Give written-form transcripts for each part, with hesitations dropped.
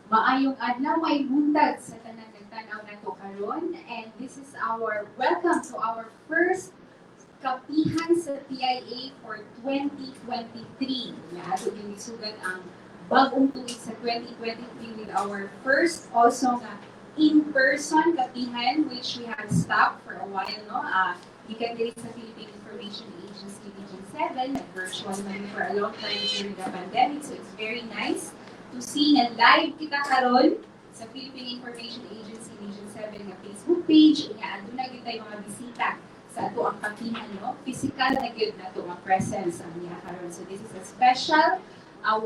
Maayong adlaw, may buntag sa tanan nagtan-aw nato karon, and this is our welcome to our first Kapihan sa PIA for 2023. Nga ato gyud gisugat ang bag-ong tuig sa 2023 with our first also nga in-person kapihan, which we have stopped for a while, no? Gikan diri sa Philippine Information Agency Region 7, nag-virtual man for a long time during the pandemic. So it's very nice to see nga live kita karon sa Philippine Information Agency Region 7 nga Facebook page, nga aduna gyud tay mga bisita sa atoang kapihan, no? Physical na gyud nato nga presence ang niya karon. So this is a special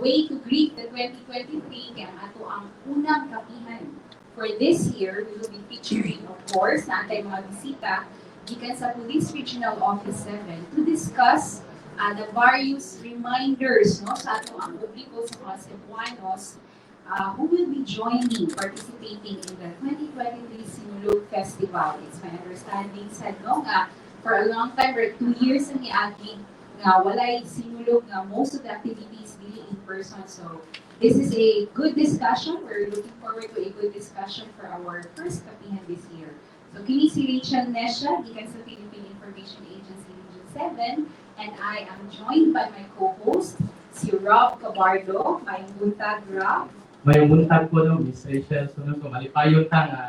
way to greet the 2023 kay ang atoang unang kapihan for this year. We will be featuring, of course, naa tay mga bisita gikan sa Police Regional Office 7 to discuss the various reminders, no, sa atoang publiko, sa mga Cebuanos who will be joining, participating in the 2023 Sinulog Festival. It's my understanding sa no nga for a long time or 2 years ang niagi nga walay Sinulog, nga most of the activities dili in person. So this is a good discussion. We're looking forward to a good discussion for our first kapihan this year. So kini si Rachel Nesha gikan sa Philippine Information Agency Region 7, and I am joined by my co-host, si Rob Cabardo. Maayong buntag, Rob. Mayong buntag po, no, Miss Rachel. So, no, so malipayon ta nga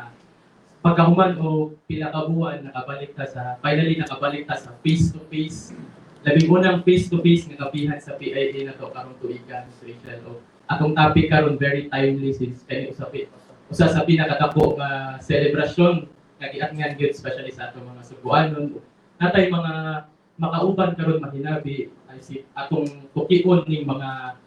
pagkahuman og pila ka buwan, nakabalik ta sa finally nakabalik ta sa face to face, labing unang face to face nga kapihan sa PIA na to karong tuigan, Miss Rachel. O atong topic karon very timely since kani usa sa pinakadako nga selebrasyon nga giatngan gyud, especially sa atong mga Sugbuanon. Natay mga makauban karon mahinabi ay si atong tukion ning mga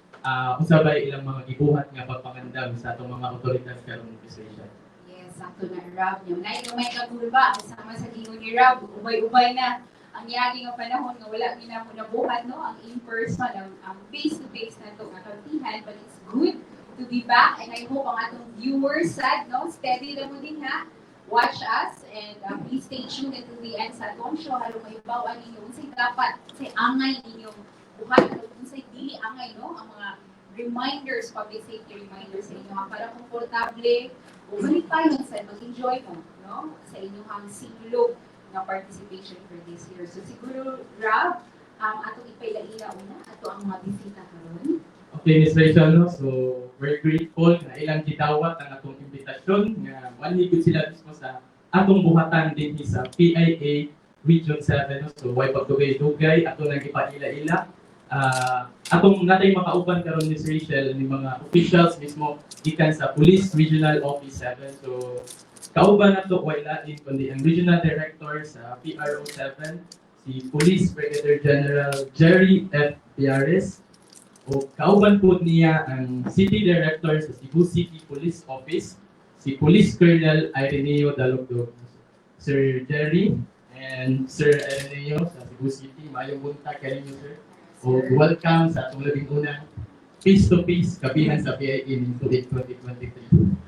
unsa bay ilang mga gibuhat nga pagpangandam sa atong mga otoridad karon, Miss Rachel. Yes, sakto na, Rob. Yung nay may kakulba, kasama sa gingon ni Rob, ubay-ubay na ang yagi nga panahon nga wala ginamo nabuhat, no, ang in person, ang face to face na to nga kapihan, but it's good to be back and I hope ang atong viewers sad, no, steady lang mo din ha, watch us and please stay tuned until the end sa atong show aron mahibaw-an ninyo unsay dapat, unsay angay ninyong buhat, ano, unsay dili angay, no, ang mga reminders, public safety reminders sa inyo ha, para komportable o malipayon sa mag-enjoy mo, no, sa inyong Sinulog na participation for this year. So siguro, Rob, atong ipaila-ila una atoang mga bisita karon. Okay, Miss Rachel, no? So we're grateful na ilang gidawat ang atong imbitasyon nga moanhi gud sila mismo sa atong buhatan dinhi sa PIA Region 7. No? So way pagdugay-dugay, ato nang ipaila-ila. Atong natay makauban karon, Miss Rachel, ni mga officials mismo gikan sa Police Regional Office 7. So kauban nato way lain kundi ang Regional Director sa PRO 7, si Police Brigadier General Jerry F. Biares. O kauban po niya ang City Director sa Cebu City Police Office, si Police Colonel Ireneo Dalugdog. Sir Jerry and Sir Ireneo sa Cebu City, maayong buntag kaninyo, sir. O welcome sa atong labing unang face-to-face kapihan sa PIA in 2023.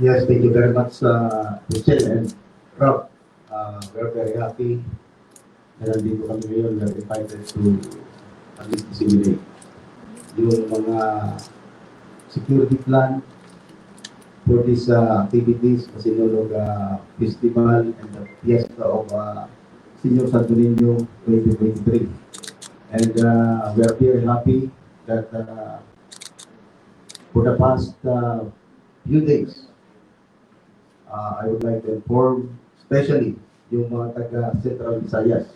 Yes, thank you very much, Rachel and Rob. We're very happy na nandito kami ngayon. We are invited to at least disseminate yung mga security plan for these activities, the Sinulog Festival and the Fiesta of Señor Santo Niño 2023. And we are very happy that for the past few days, I would like to inform, especially yung mga taga Central Visayas,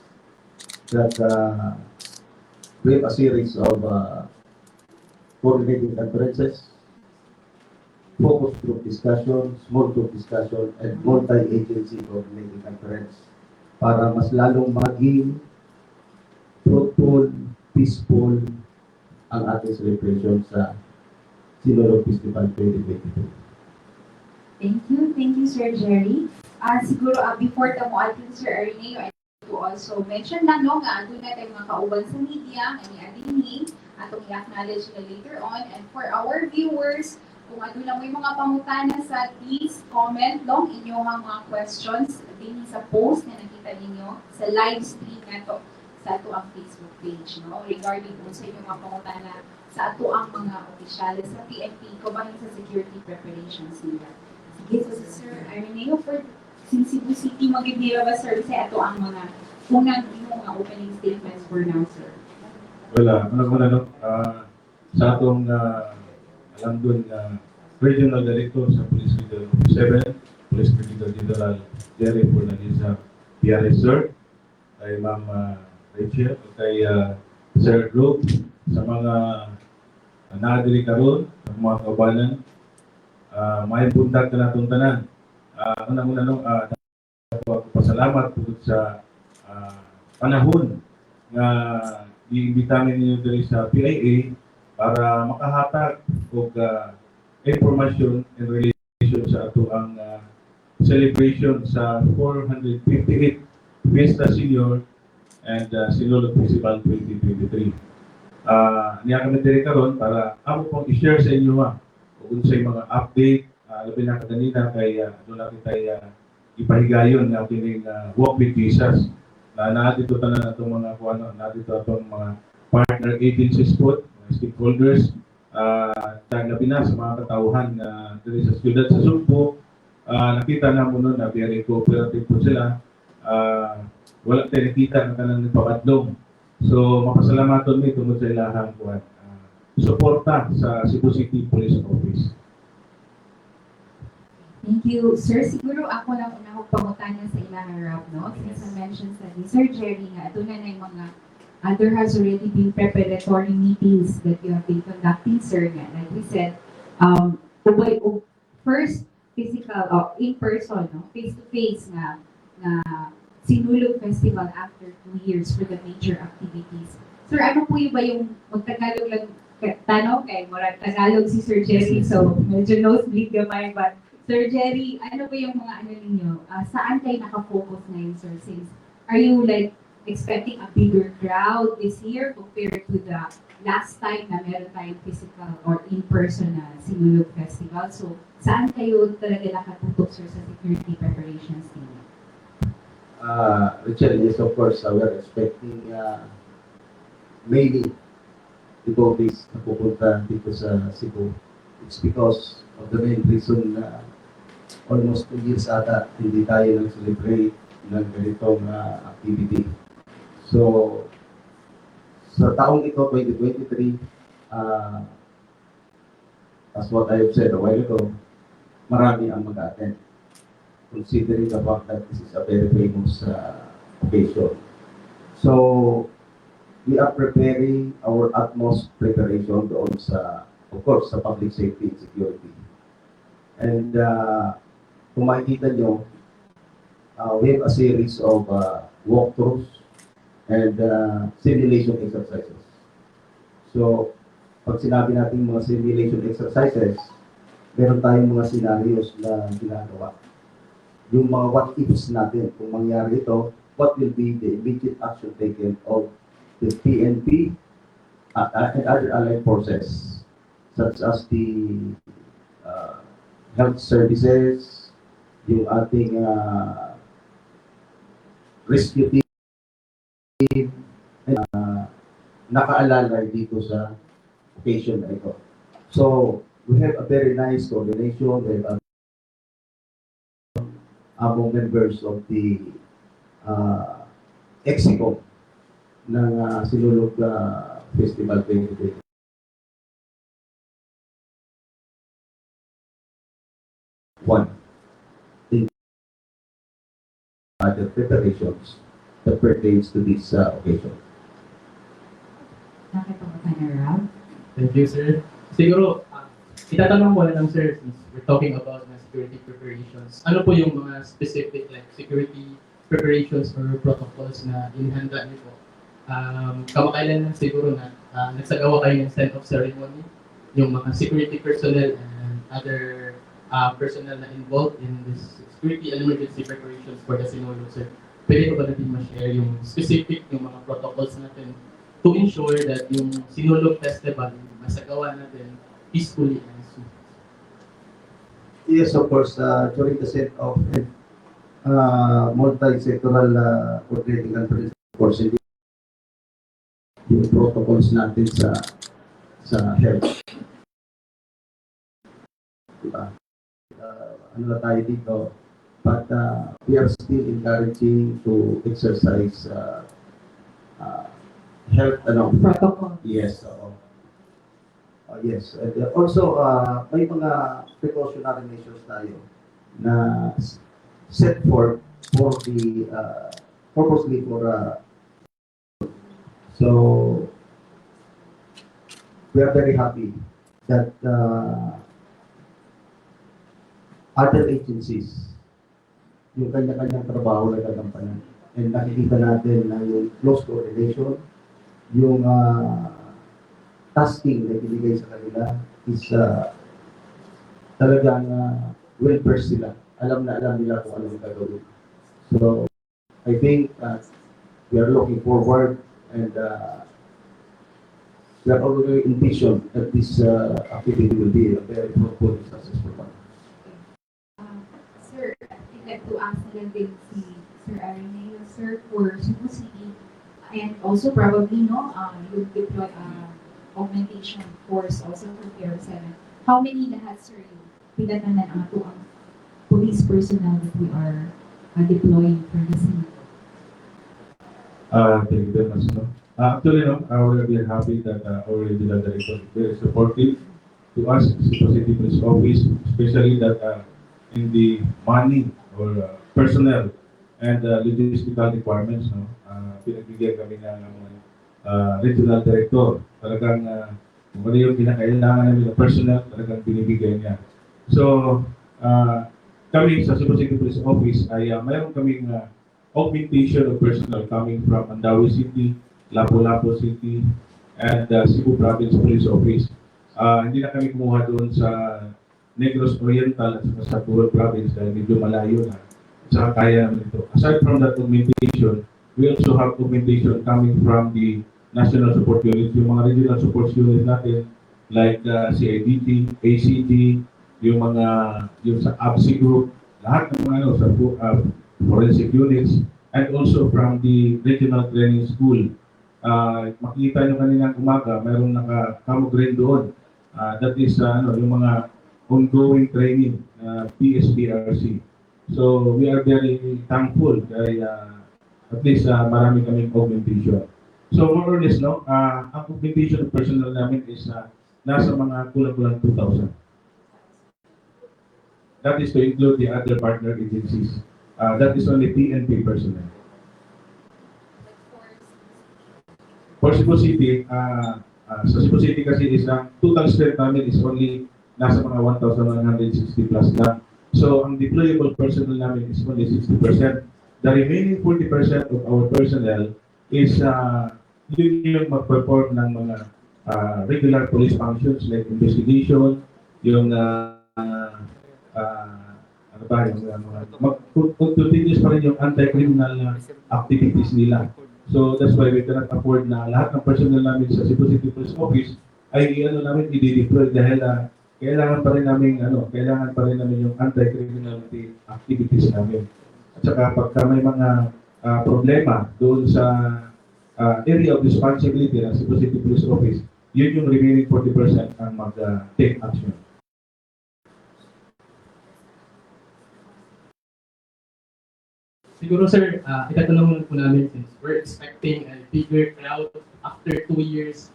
that we have a series of coordinated conferences, focus group discussion, small group discussion, and multi-agency coordinated conference para mas lalong maging fruitful, peaceful ang ating celebration sa Sinulog Festival 2022. Thank you, Sir Jerry. Siguro before ta mo atin, Sir Ireneo, I to also mention lang, no, nga aduna tay mga kauban sa media nga ni adini, atong i-acknowledge sila later on. And for our viewers, kung aduna mo mga pangutana sa, please comment lang inyong mga questions dinhi sa post na nakita ninyo sa live stream nato sa atoang Facebook page, no, regarding unsa inyong mga pangutana sa atoang mga opisyales sa PNP kabahin sa security preparations nila. Sige, so si Sir Ireneo for since Cebu City, magibira ba, sir, sa atoang mga unang imong mga opening statements for now, sir? Wala, una-una no, sa atong alam dun na Regional Director sa Police Regional Office 7, Police Brigadier General Jerry Fornaliza PRS Sir, kay Ma'am Rachel, kay Sir Luke, sa mga naadiri karon, sa mga kaubanan, may buntag ka natong tanan. Unang-una no, ako pasalamat tungod sa panahon nga giimbitahan ninyo diri sa PIA para makahatag og information in relation sa atoang celebration sa 458 Fiesta Senior and Sinulog Festival 2023. Niya kami diri karon para amo pong i-share sa inyo ha kung unsay mga update, labi na kaganina kay doon natin tayo ipahigayon nga kining Walk with Jesus na naa dito tanan atong mga kuano, naa dito atong mga partner agencies po, mga stakeholders, labi na sa mga katauhan na diri sa siyudad sa Sugbo. Nakita na mo nun na very cooperative po sila. Wala tayo nakita na kanang nagpabadlong. So mapasalamaton mi tungod sa ilahang kuan, suporta sa Cebu City Police Office. Thank you, sir. Siguro ako lang una kong pangutana sa ilang harap, no? Since I mentioned sa ni Sir Jerry nga, ito na yung mga there has already been preparatory meetings that you have been conducting, sir, nga. Like we said, ubay, first physical, oh, in person, no? Face-to-face nga Sinulog Festival after 2 years for the major activities. Sir, ano po yung ba yung magtagalog lang tanong kay murag Tagalog si Sir Jerry, so medyo nosebleed gamay, but Sir Jerry, ano ba yung mga ano ninyo? Saan kayo nakafocus ngayon, sir? Since are you like expecting a bigger crowd this year compared to the last time na meron tayong physical or in-person na Sinulog Festival? So, saan kayo talaga nakatutok, sir, sa security preparations ninyo? Richard, yes, of course, we are expecting many devotees na pupunta dito sa Cebu. It's because of the main reason na almost 2 years ata hindi tayo nag-celebrate ng ganitong activity. So, sa taong ito, 2023, as what I have said a while ago, marami ang mag-attend considering the fact that this is a very famous occasion. So, we are preparing our utmost preparation doon sa, of course, sa public safety and security. And kung makikita nyo, we have a series of walkthroughs and simulation exercises. So, pag sinabi natin mga simulation exercises, meron tayong mga scenarios na ginagawa, yung mga what ifs natin. Kung mangyari ito, what will be the immediate action taken of the PNP and other allied forces, such as the health services, yung ating rescue team, and nakaalalay dito sa occasion na ito. So, we have a very nice coordination. We have a among members of the EXCO ng Sinulog Festival 2021 in other preparations that pertains to this occasion. Nakipangutana, Rob? Thank you, sir. Siguro, itatanong ko na lang, sir, since we're talking about na security preparations, ano po yung mga specific like security preparations or protocols na inihanda niyo po? Kamakailan lang siguro na nagsagawa kayo ng send-off ceremony, yung mga security personnel and other personnel na involved in this security and emergency preparations for the Sinulog, sir. Pwede ko ba natin ma-share yung specific, yung mga protocols natin to ensure that yung Sinulog Festival masagawa natin peacefully and smoothly? Yes, of course, during the set of multi-sectoral coordinating conference, of course, hindi Yung protocols natin sa health. Diba? Ano na tayo dito, but we are still encouraging to exercise health, ano, Protocol. Yes, oo. Yes. And also, may mga precautionary measures tayo na set forth for the purposely for so we are very happy that other agencies, yung kanya-kanyang trabaho na gagampanan. And nakikita natin na yung close coordination, yung tasking na ibinigay sa kanila is talagang well-versed sila. Alam na alam nila kung anong gagawin. So, I think we are looking forward and we are already envisioned that this activity will be a very fruitful and successful one. Sir, I'd like to ask na lang din si Sir Areneo, sir, for Cebu City, and also probably, no, you deploy augmentation force also for PR7. How many lahat, sir, yung pinatanan ang ato ang police personnel that we are deploying for the city? Thank you very much. No? Actually, no, we are very happy that our regional director is very supportive to us, Cebu City Police Office, especially that in the money or personnel and logistical requirements, no, pinagbigyan kami ng regional director. Talagang kung ano yung kinakailangan namin na personnel, talagang binibigay niya. So, kami sa Cebu City Police Office ay mayroon kaming augmentation of personnel coming from Mandaue City, Lapu-Lapu City, and Cebu Province Police Office. Hindi na kami kumuha doon sa Negros Oriental at saka sa Bohol Province dahil medyo malayo na. At saka kaya naman ito. Aside from that augmentation, we also have augmentation coming from the National Support Unit, yung mga regional support unit natin like CIDG, ACG, yung mga yung sa ABSI group, lahat ng mga ano, sa forensic units, and also from the regional training school. Makikita nyo kaninang umaga, mayroong naka-camo green doon. That is ano, yung mga ongoing training na PSPRC. So we are very thankful kay at least marami kaming augmentation. So more or less, no, ang augmentation of personnel namin is nasa mga kulang-kulang 2,000. That is to include the other partner agencies. That is only PNP personnel. For Cebu City, sa Cebu City kasi is ang total strength namin is only nasa mga 1,160 plus lang. So, ang deployable personnel namin is only 60%. The remaining 40% of our personnel is yun yung mag-perform ng mga regular police functions like investigation, yung ano ba, yung mga continuous pa rin yung anti-criminal na activities nila. So that's why we cannot afford na lahat ng personnel namin sa Cebu City Police Office ay ano namin i-deploy dahil kailangan pa rin namin ano, kailangan pa rin namin yung anti-criminality activities namin. At saka pagka may mga problema doon sa area of responsibility ng Cebu City Police Office, yun yung remaining 40% ang mag-take action. Siguro sir, itatanong po namin since we're expecting a bigger crowd after 2 years,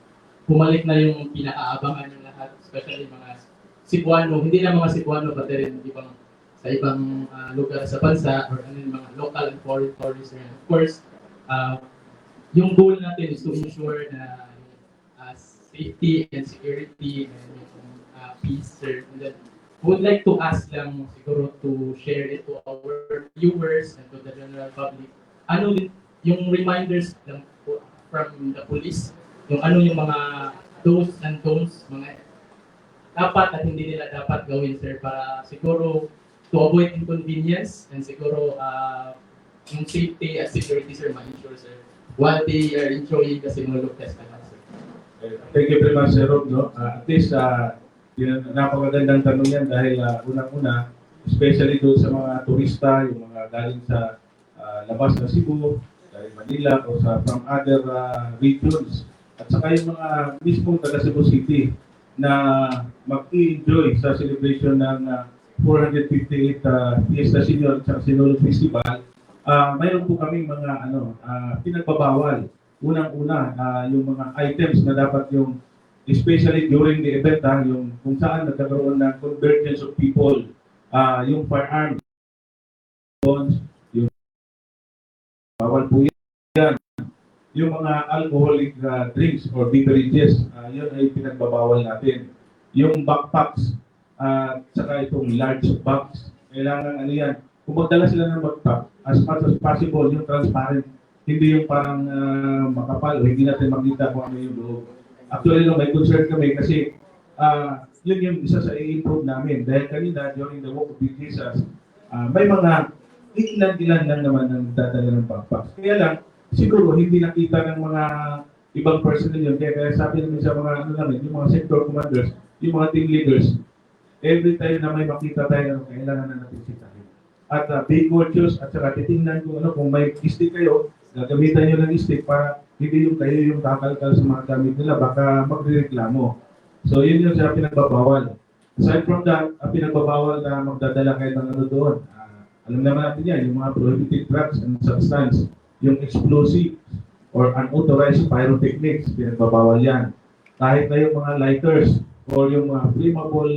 bumalik na yung pinakaabangan ng lahat, especially mga Cebuano, hindi lang mga Cebuano, pati rin ibang sa ibang lugar sa bansa or ano yung mga local and foreign tourists. And of course, yung goal natin is to ensure na safety and security and yung peace, sir. And then, would like to ask lang siguro to share it to our viewers and to the general public. Ano din yung reminders lang po from the police, yung ano yung mga do's and don'ts, mga dapat at hindi nila dapat gawin, sir, para siguro to avoid inconvenience and siguro yung safety and security, sir, ma-ensure, sir, while they are enjoying the Sinulog Festival, sir. Thank you very much, Sir Rob. No? At least, yun, napakagandang tanong yan dahil unang-una, especially doon sa mga turista, yung mga galing sa labas ng Cebu, galing Manila, o sa from other regions. at saka yung mga mismong taga Cebu City na mag-enjoy sa celebration ng 458 Fiesta Senior at saka Sinulog Festival, mayroon po kaming mga ano, pinagbabawal. Unang-una, yung mga items na dapat yung especially during the event, yung kung saan nagkakaroon ng convergence of people, yung firearms, yung bawal po yan. Yung mga alcoholic drinks or beverages, yun ay pinagbabawal natin. Yung backpacks, saka itong large box, kailangan ano yan, kung magdala sila ng backpack, as much as possible, yung transparent, hindi yung parang makapal o hindi natin makita kung ano yung loob. Actually, no, may concern kami kasi yun yung isa sa i-improve namin. Dahil kanina, during the Walk of with Jesus, may mga ilan-ilan lang naman ang dadala ng backpacks. Kaya lang, siguro hindi nakita ng mga ibang personnel yun. Kaya sabi namin sa mga ano namin, yung mga sector commanders, yung mga team leaders, every time na may makita tayo, ano, kailangan na natin sitahin. At be cautious at saka titingnan kung ano, kung may stick kayo, gagamitan nyo ng stick para hindi yung kayo yung kakalkal sa mga gamit nila, baka magrereklamo. So yun yung sa pinagbabawal. Aside from that, ang pinagbabawal na magdadala kayo ng ano doon. Alam naman natin yan, yung mga prohibited drugs and substance, yung explosives or unauthorized pyrotechnics, pinagbabawal yan. Kahit na yung mga lighters or yung mga flammable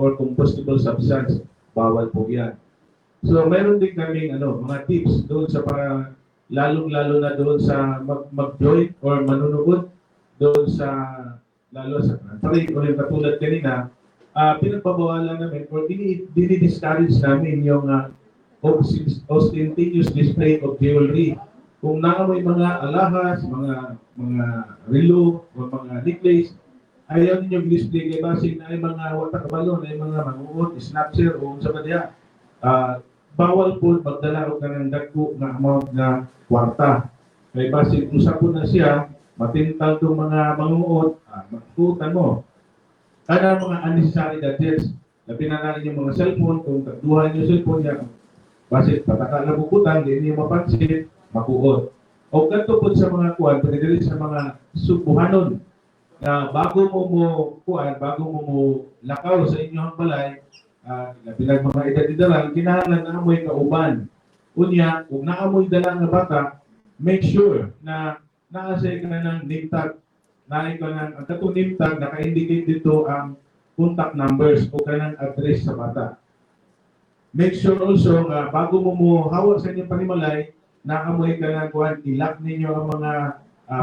or combustible substance, bawal po yan. So meron din kaming ano, mga tips doon sa para lalong-lalo na doon sa mag-join or manunood doon sa lalo sa parade o yung katulad kanina, pinagbabawalan namin or dinidiscourage namin yung ostentatious display of jewelry. Kung naa moy mga alahas, mga relo, o mga necklace, ayaw ninyo display kay basig naay mga wa ta kabalo, naay mga manguot, snatcher o unsa ba diha. Bawal po magdala og kanang dagko nga amount nga kwarta. Kay basig usa po na siya, matintal tong mga manguot, magkutan mo. Kana mga unnecessary gadgets, labi na na inyong mga cellphone, kung tagduhan niyo cellphone niya, basig pataka na bukutan, di niyo mapansin, makuot. O kadto po sa mga kuan, pwede diri sa mga subuhanon na bago mo mo kuan, bago mo mo lakaw sa inyong balay, labi na mga edad-edaran, kinahanglan naa moy kauban. Unya, kung naa moy dala nga bata, make sure na naa say ka ng name tag. Naa ka ng, ang katong name tag, naka-indicate dito ang contact numbers o kanang address sa bata. Make sure also nga bago mo mo hawak sa inyong panimalay, naa moy ka ng kuan, i-lock ninyo ang mga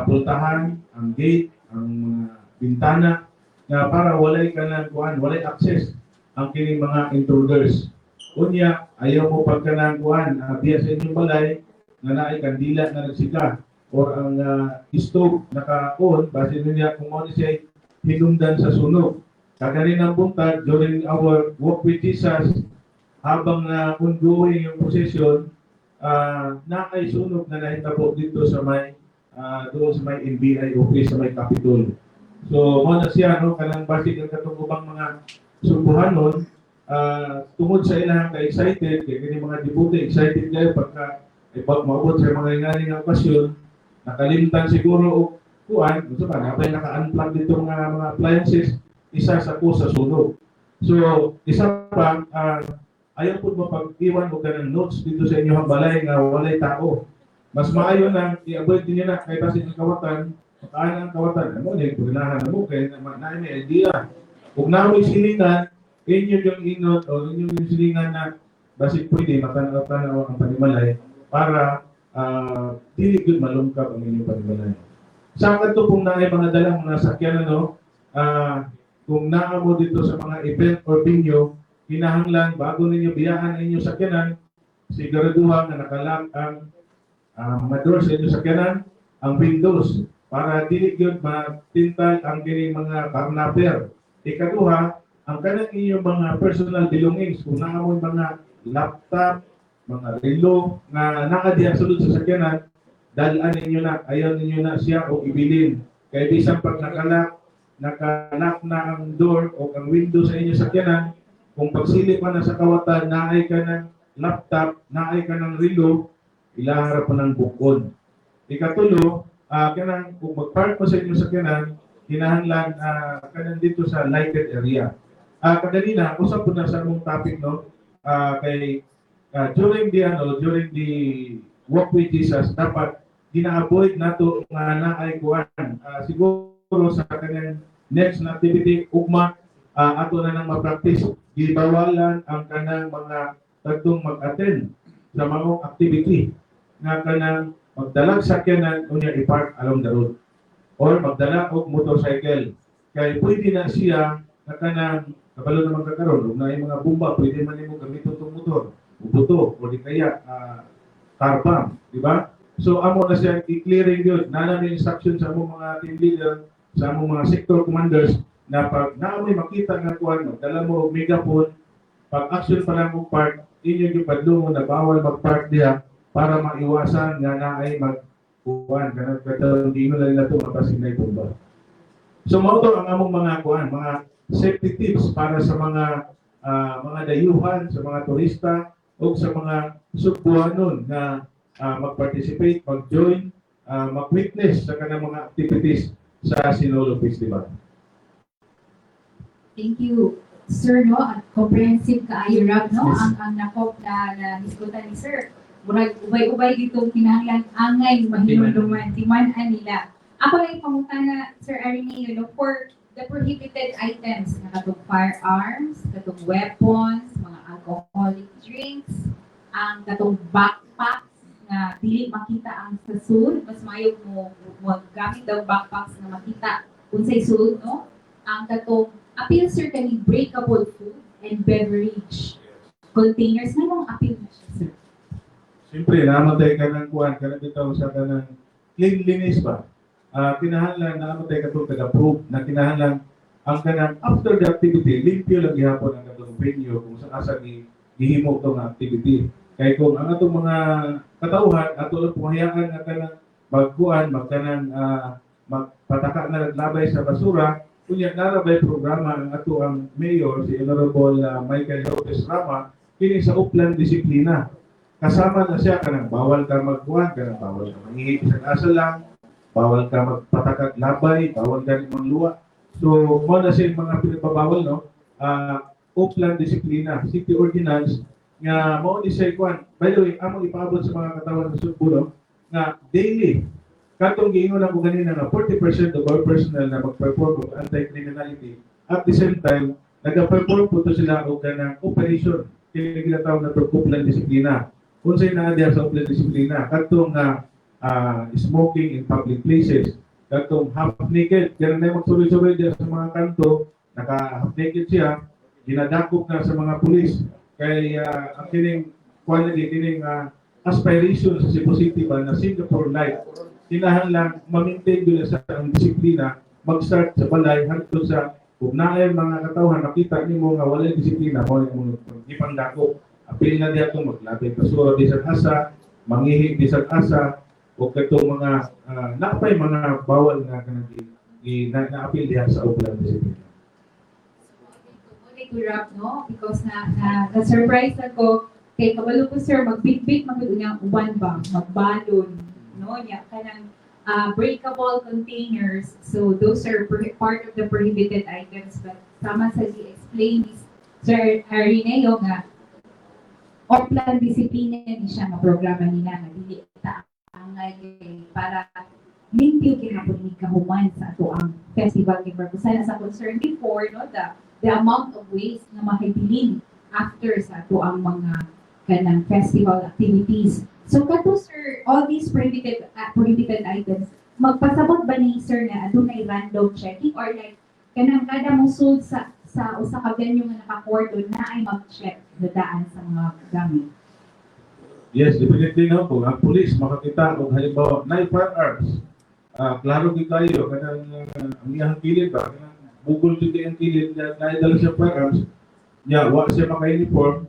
pultahan, ang gate, ang mga bintana, na para walay ka ng kuan, walay access ang kining mga intruders. Unya, ayaw mo pagka ng kuan, biya sa inyong balay, nga naay kandila na nagsika or ang stove naka-on, base niya kung mo ni siya hinungdan sa sunog. Kaganinang buntag, during our Walk with Jesus, habang na ongoing yung procession, naay sunog na nahitabo dito sa may doon sa may NBI office sa may Capitol. So, mo na siya no, kanang basig ang katong ubang mga subuhanon, tungod sa ilang ka-excited, kay kini mga debute excited kayo pagka pag maabot sa mga ingani nga okasyon, nakalimtan siguro og kuan, unsa ba, napay naka-unplug dito mga appliances, isa sa ko sa sunog. So, isa pa, ayaw po mapag-iwan og kanang notes dito sa inyong balay nga walay tao. Mas maayo na i-avoid niyo na kay basin ang kawatan, makaan ang kawatan, ano ni pugnahan mo kay na na may idea. Ug naa moy silingan, inyo yung inot o inyo yung silingan na basig pwede matanaw-tanaw ang panimalay para dili gyud malungkab ang inyong panimalay. Sa kadto kung naay mga dalang mga sakyan ano, kung naa mo dito sa mga event or venue, kinahanglan bago ninyo biyaan ang inyong sakyanan, siguraduhan na naka-lock ang mga doors sa inyong sakyanan, ang windows, para dili gyud matintal ang kining mga carnapper. Ikaduha, ang kanang inyong mga personal belongings, kung naa mo mga laptop, mga relo nga naa diha sulod sa sakyanan, dalaan ninyo na, ayaw ninyo na siya o ibilin. Kay bisan pag naka-lock na ang door o ang window sa inyong sakyanan, kung pagsilip pa na sa kawatan, naay ka ng laptop, naay ka ng relo, ilahara pa ng bukod. Ikatulo, Kanang kung mag-park mo sa inyong sakyanan, kinahanglan kanang dito sa lighted area. Kaganina usap po na sa among topic, no, kay during the Walk with Jesus, dapat gina-avoid nato nga naay kuan. Siguro sa kanang next na activity ugma, ato na nang ma-practice, gibawalan ang kanang mga tagtong mag-attend sa maong activity nga kanang magdalag sakyanan unya i-park along the road or magdala og motorcycle, kay pwede na siya nga kanang kabalo naman ka karon ug naay mga bomba, pwede man nimo gamiton tong motor, buto o di kaya car bomb, di ba? So amo na siya i-clearing yun na namin instruction sa among mga team leader, sa among mga sector commanders, na pag naamoy makita nga kuan, magdala mo og megaphone, pag action pa lang og park, inyo yung padlungon na bawal mag-park diha para maiwasan nga naay mag kuan kanang katong giingon na nila to nga basig na bomba. So mao to ang among mga kuan, mga safety tips para sa mga dayuhan, sa mga turista o sa mga Sugbuanon nga mag-participate, mag-join, mag-witness sa kanang mga activities sa Sinulog Festival. Thank you, sir, no? Ang comprehensive kaayo, Rob, no? Yes. Ang nakop na hisgutan ni sir. Murag ubay-ubay ditong kinahanglan angay mahinumduman, timan-an nila. Ako lang pangutana, Sir Areneo, no, for the prohibited items na katong firearms, katong weapons, mga alcoholic drinks, ang katong backpacks nga dili makita ang sa sulod, mas maayo mo gamit daw backpacks nga makita unsay sulod, no? Ang katong appeal, sir, kani breakable food and beverage containers, nganong appeal na siya, sir? Siyempre, namatay ka ng kuan, kanang bitaw sa kanang cleanliness ba? Kinahanglan namatay ka itong taga-prove na kinahanglan ang kanang after the activity, limpyo lang gihapon ang katong venue kung sa asa gi gihimo tong activity. Kay kung ang atong mga katauhan, ato lang pumahayaan nga kanang magkuan, magkanang magpataka na naglabay sa basura, kunya narabay programa ang ato ang mayor, si Honorable Michael Lopez Rama, kini sa Upland Disiplina. Kasama na siya kanang bawal ka magkuhan, kanang bawal ka mangihi sa asa lang, bawal ka magpatakag labay, bawal ka rin mangluwa. So, mo na siya yung mga pinagbabawal, no? Upland Disiplina, City Ordinance, nga mao ni siya kuan. By the way, among ipaabot sa mga katawan sa Sugbo, no? Nga daily, katong giingon ako ganina nga 40% of our personnel na mag-perform og anti-criminality, at the same time, nag-perform po to sila og kanang operation, kini ginatawag na to Upland Disiplina. Unsay naa diha sa Upland Disiplina? Katong nga smoking in public places, katong half naked, kaya na magsuroy-suroy diha sa mga kanto, naka half naked siya, ginadakop na sa mga pulis. Kay ang kining kuan lagi kining aspiration sa Cebu City ba na Singapore like, kinahanglan ma-maintain gyud sa ang disiplina, mag-start sa balay hangtod sa kung naay mga katawhan nakita nimo nga walay disiplina, mo imong gipangdakop. Apil na diha itong maglabay basura bisan asa, mangihi bisan asa, o katong mga napay mga bawal nga kanang naapil diha sa Upland Disiplina. So, Rob, no? Because na surprise ako kay kabalo ko, sir, magbitbit magud unyang uban ba, magbalon, no, nya kanang breakable containers. So those are part of the prohibited items, but sama sa gi-explain ni Sir Arineo nga Oplan Disiplina ni siya nga programa nila nga dili ta angay kay para limpyo gihapon ni kahuman sa ato ang festival kay Barbusan sa concern before, no, the amount of waste nga mahibilin after sa ato ang mga kanang festival activities. So kato, sir, all these prohibited items, magpasabot ba ni sir na adunay random checking or like kanang kada mosulod sa usa ka venue nga naka-cordon na ay mag-check na daan sa mga gamit? Yes, definitely, no. Kung ang police makakita og halimbawa na firearms, klaro gyud kayo kanang ang iyang kilid ba, kanang bugol gyud ang kilid na naidala siya firearms, nya wa siya maka-uniform,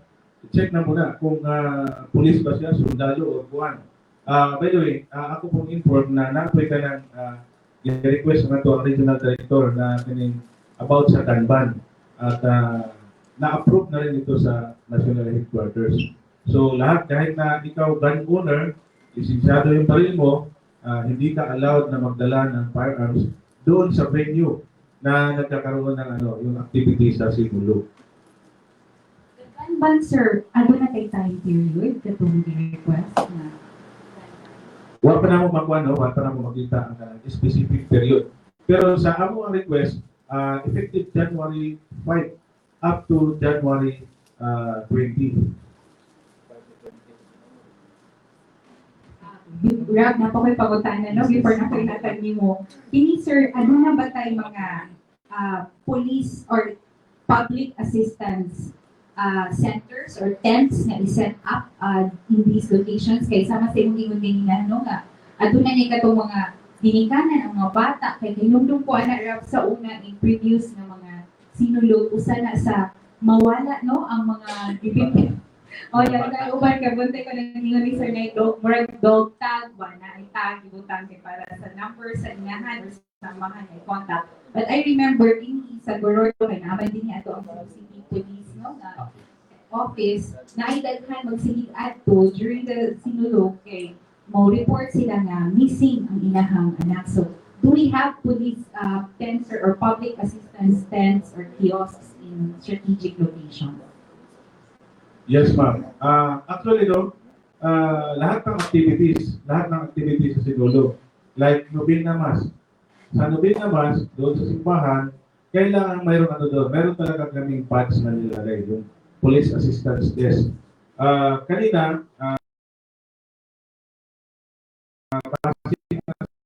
check na muna kung police ba siya, sundalo o kuan. By the way, ako pong inform na napoy kanang request na to ang regional director na kining about sa gun ban at na-approve na rin ito sa national headquarters. So lahat, kahit na ikaw gun owner, lisensyado yung baril mo, Hindi ka allowed na magdala ng firearms doon sa venue na nagkakaroon ng ano, yung activity sa Sinulog. The gun ban, sir, aduna kay time period katong request na? Wa pa namo makuha, no? Wa pa namo makita ang specific period. Pero sa amo ang request, effective January 5 up to January 20. Rob, naa pa ko'y pangutana, no? Yes. Before na ko'y ihatag nimo. Kini, sir, aduna ba tay mga police or public assistance centers or tents nga i-set up in these locations? Kay sama sa imong ingon ganina, no, nga aduna ni katong mga ginikanan, ang mga bata, kay hinumdum ko ana, Rob, sa una in previous nga mga Sinulog, usa na sa mawala, no, ang mga gibig. Oh, yan na uban kay buntay ko nang ingon ni Sir na dog, murag dog tag ba na ay tag ibutang kay para sa number sa inyahan or sa samahan ay contact. But I remember in sa Gorordo kay naman din niya ato ang Cebu City Police, no, nga office na ay daghan magsigig adto during the Sinulog kay mo report sila nga missing ang inahang anak. So do we have police tents or public assistance tents or kiosks in strategic locations? Yes, ma'am. Actually, no, lahat ng activities sa Sinulog, like Novena Mass. Sa Novena Mass, doon sa simbahan, kailangan mayroon ano doon, meron talaga kaming pads na nilalagay, yung police assistance desk. Kanina,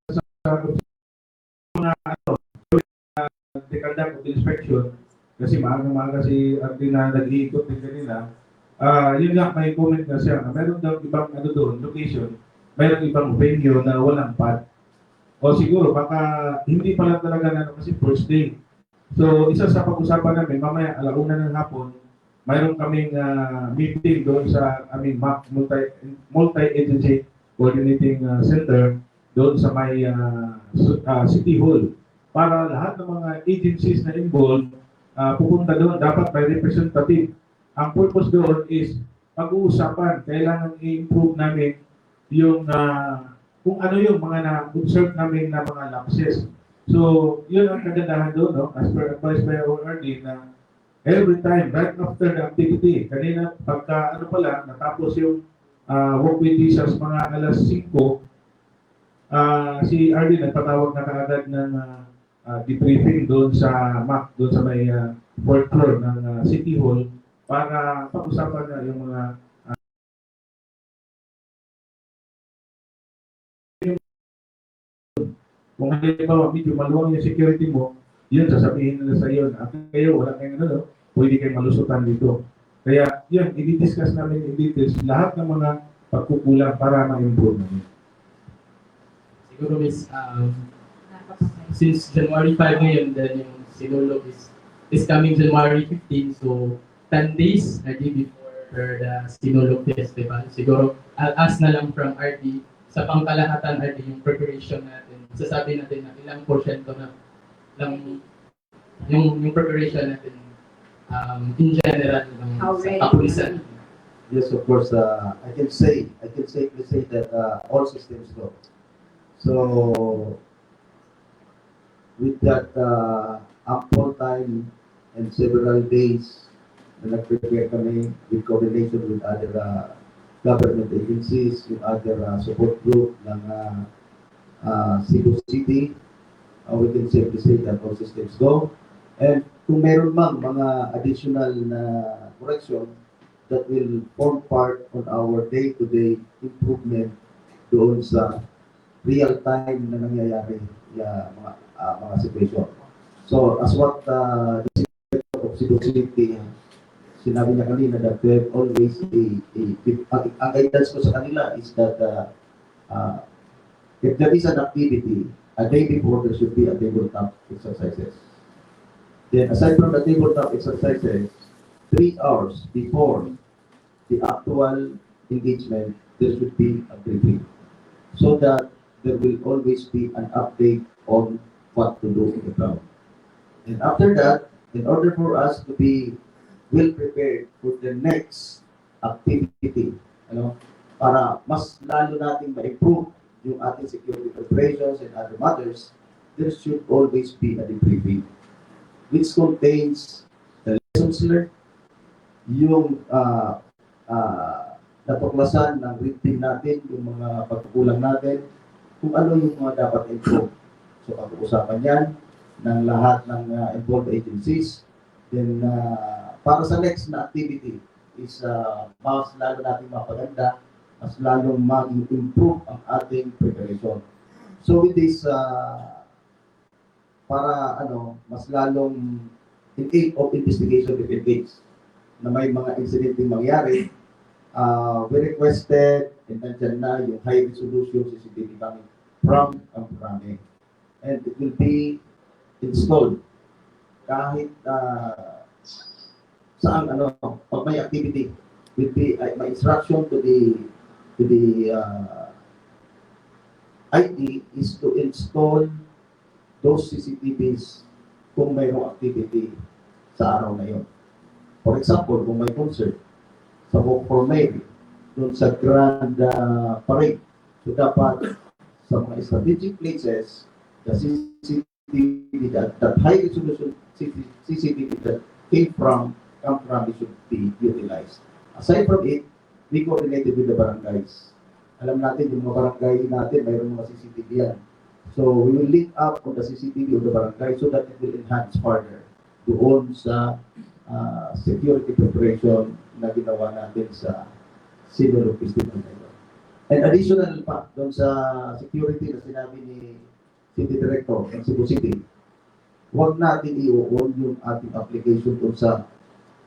sa mga ano, the conduct of the inspection, kasi maaga-maaga si RD na nag-iikot din kanina. Yun nga, may comment na siya na meron daw ibang ano doon, location, meron ibang venue na walang pad. O siguro, baka hindi pala talaga na ano, kasi first day. So, isa sa pag-usapan namin, mamaya 1:00 ng hapon, mayroon kaming meeting doon sa aming MAC, Multi-Agency Coordinating Center, doon sa may City Hall. Para lahat ng mga agencies na involved, pupunta doon, dapat may representative. Ang purpose doon is pag-uusapan, kailangan i-improve namin yung kung ano yung mga na-observe namin na mga lapses. So, yun ang kagandahan doon, no? As per advice by our RD na every time, right after the activity, kanina, pagka ano pala, natapos yung Walk with Jesus mga alas 5, si RD nagpatawag na kaagad ng debriefing doon sa MAC, doon sa may fourth floor ng City Hall para pag-usapan na yung mga kung halimbawa medyo maluwang yung security mo, yun, sasabihin nila sa iyo na kayo, wala kayong ano, no? Pwede kayong malusutan dito. Kaya, yun, i-discuss namin in details lahat ng mga pagkukulang para ma-improve namin. Siguro, Miss, since January 5 ngayon, then yung Sinulog is coming January 15, so 10 days already before the Sinulog Festival. Siguro, I'll ask na lang from RD, sa pangkalahatan, RD, yung preparation natin. Sasabi natin na ilang porsyento na lang yung preparation natin in general ng How sa ready kapulisan. Yes, of course. I can safely say that all systems go. So, with that ample time and several days na nag-prepare kami with coordination with other government agencies, with other support group ng Cebu City, we can safely say that all systems go. And kung meron mang mga additional na correction, that will form part on our day-to-day improvement doon sa real time na nangyayari ya mga situation. So as what the Secretary of Cebu City sinabi niya kanina that we have always a ang guidance ko sa kanila is that if there is an activity, a day before there should be a tabletop exercises. Then aside from the tabletop exercises, 3 hours before the actual engagement, there should be a briefing so that there will always be an update on what to do in the ground. And after that, in order for us to be well prepared for the next activity, ano, para mas lalo nating ma-improve yung ating security preparations and other matters, there should always be a debriefing which contains the lessons learned, yung natuklasan ng red team natin, yung mga pagkukulang natin, kung ano yung mga dapat improve. So pag-uusapan yan ng lahat ng involved agencies. Then para sa next na activity is mas lalo natin mapaganda, mas lalong maging improve ang ating preparation. So with this, para ano, mas lalong in aid of investigation if in case na may mga incident mangyari, we requested and nandyan na yung high resolution CCTV coming from Camp Crame. And it will be installed kahit saan ano, pag may activity, will be my instruction to the IT is to install those CCTVs kung mayroong activity sa araw na yon. For example, kung may concert sa Walk for Mary, doon sa Grand Parade, so dapat sa mga strategic places, the CCTV, that high resolution CCTV that came from Camp Crame should be utilized. Aside from it, we coordinated with the barangays. Alam natin, yung mga barangay natin, mayroon mga CCTV yan. So, we will link up on the CCTV of the barangay so that it will enhance further doon sa security preparation na ginawa natin sa Sinulog Festival na yun. And additional pa doon sa security na sinabi ni City Director ng Cebu City, huwag natin i-on yung ating application doon sa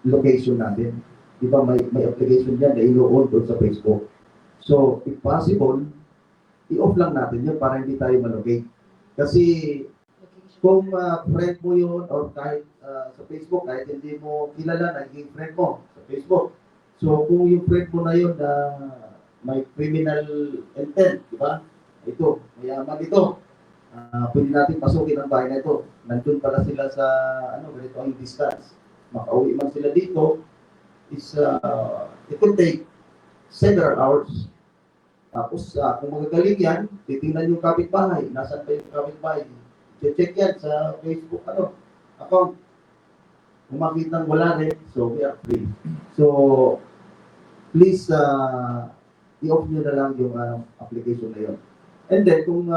location natin. Di ba may application yan na i-on doon sa Facebook? So, if possible, i-off lang natin yun para hindi tayo malocate. Kasi kung friend mo yun or kahit sa Facebook, kahit hindi mo kilala, naging friend mo sa Facebook. So, kung yung friend mo na yun na may criminal intent, di ba? Ito, mayaman ito. Pwede natin pasukin ang bahay na ito. Nandun pala sila sa, ano, ganito ang distance. Makauwi man sila dito, is, it will take several hours. Tapos, kung magagaling yan, titingnan yung kapitbahay. Nasaan ba yung kapitbahay? Check yan sa Facebook, ano, account. Kung makitang wala rin, so we are free. So, please, i-off nyo na lang yung application na yun. And then, kung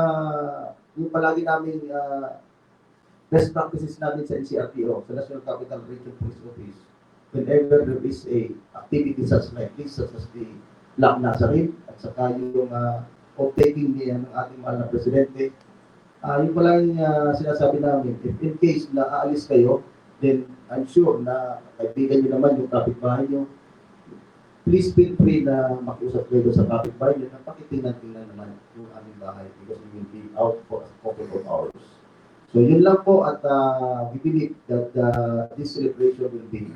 yung palagi namin best practices namin sa NCRPO, sa National Capital Region Police Office, whenever there is a activity such like this, such as the Black Nazarene, at saka yung oath-taking niya ng ating mahal na presidente, yung palaging sinasabi namin, if in case na aalis kayo, then I'm sure na kaibigan nyo naman yung kapitbahay nyo, please feel free na makiusap kayo sa kapitbahay nyo na pakitingnan-tingnan naman yung aming bahay because we will be out for a couple of hours. So yun lang po at we believe that this celebration will be